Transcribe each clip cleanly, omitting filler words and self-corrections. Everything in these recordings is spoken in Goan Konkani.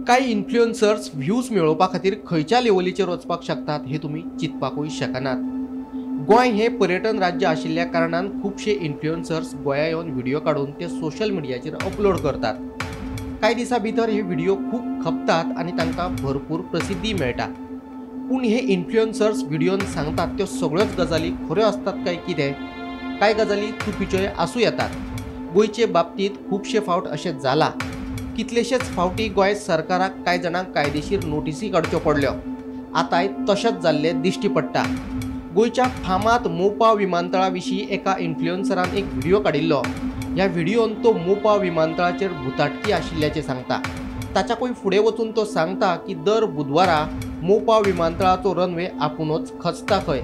कांय इन्फ्लुएन्सर्स व्ह्यूज मेळोवपा खातीर खंयच्या लेवलीचेर वचपाक शकतात हे तुमी चिंतपाकूय शकनात. गोंय हे पर्यटन राज्य आशिल्ल्या कारणान खुबशे इन्फ्लुएन्सर्स गोंया येवन व्हिडिओ काडून ते सोशल मिडियाचेर अपलोड करतात. कांय दिसां भितर हे व्हिडिओ खूब खपतात आनी तांकां भरपूर प्रसिद्धी मेळटा. पूण हे इन्फ्लुएन्सर्स व्हिडियोन सांगतात त्यो सगळ्योच गजाली खऱ्यो आसतात काय कितें? कांय गजाली चुकीच्योय आसूं येतात. गोंयचे बाबतींत खुबशे फावट अशें जालां. कितलेशेच फावटी गोंय सरकाराक कांय जाणांक कायदेशीर नोटीसी काडच्यो पडल्यो. आतांय तशेंच जाल्लें दिश्टी पडटा. गोंयच्या फामाद मोपा विमानतळा विशीं एका इन्फ्लुएन्सरान एक व्हिडिओ काडिल्लो. ह्या व्हिडियोन तो मोपा विमानतळाचेर भुताटकी आशिल्ल्याचें सांगता. ताच्याकूय फुडें वचून तो सांगता की दर बुधवारा मोपा विमानतळाचो रनवे आपुणूच खचता खंय.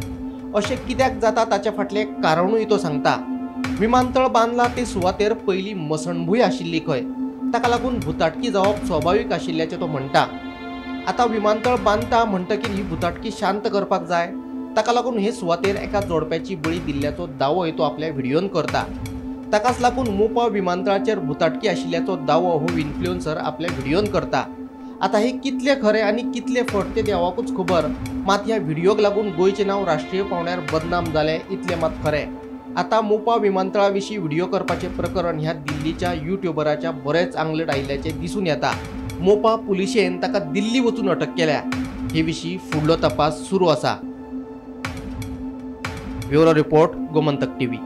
अशें कित्याक जाता ताच्या फाटलें कारणूय तो सांगता. विमानतळ बांदला ते सुवातेर पयलीं मसणभूंय आशिल्ली खंय, ताका लागून भुताटकी जावप स्वाभावीक आशिल्ल्याचें तो म्हणटा. आतां विमानतळ बांदता म्हणटकीर ही भुताटकी शांत करपाक जाय, ताका लागून हे सुवातेर एका जोडप्याची बळी दिल्ल्याचो दावोय तो आपल्या व्हिडियोन करता. ताकाच लागून मोपा विमानतळाचेर भुताटकी आशिल्ल्याचो दावो हो इन्फ्लुएन्सर आपल्या व्हिडियोन करता. आतां हे कितले खरें आनी कितले फट तें देवाकूच खबर, मात ह्या व्हिडियोक लागून गोंयचें नांव राष्ट्रीय पांवड्यार बदनाम जालें इतलें मात खरें. आतां मोपा विमानतळा विशीं व्हिडिओ करपाचें प्रकरण ह्या दिल्लीच्या युट्युबराच्या बरेंच आंगलट आयिल्ल्याचें दिसून येता. मोपा पुलिशेन ताका दिल्ली वचून अटक केल्या. हे विशीं फुडलो तपास सुरू आसा. Bureau report, Gomantak TV.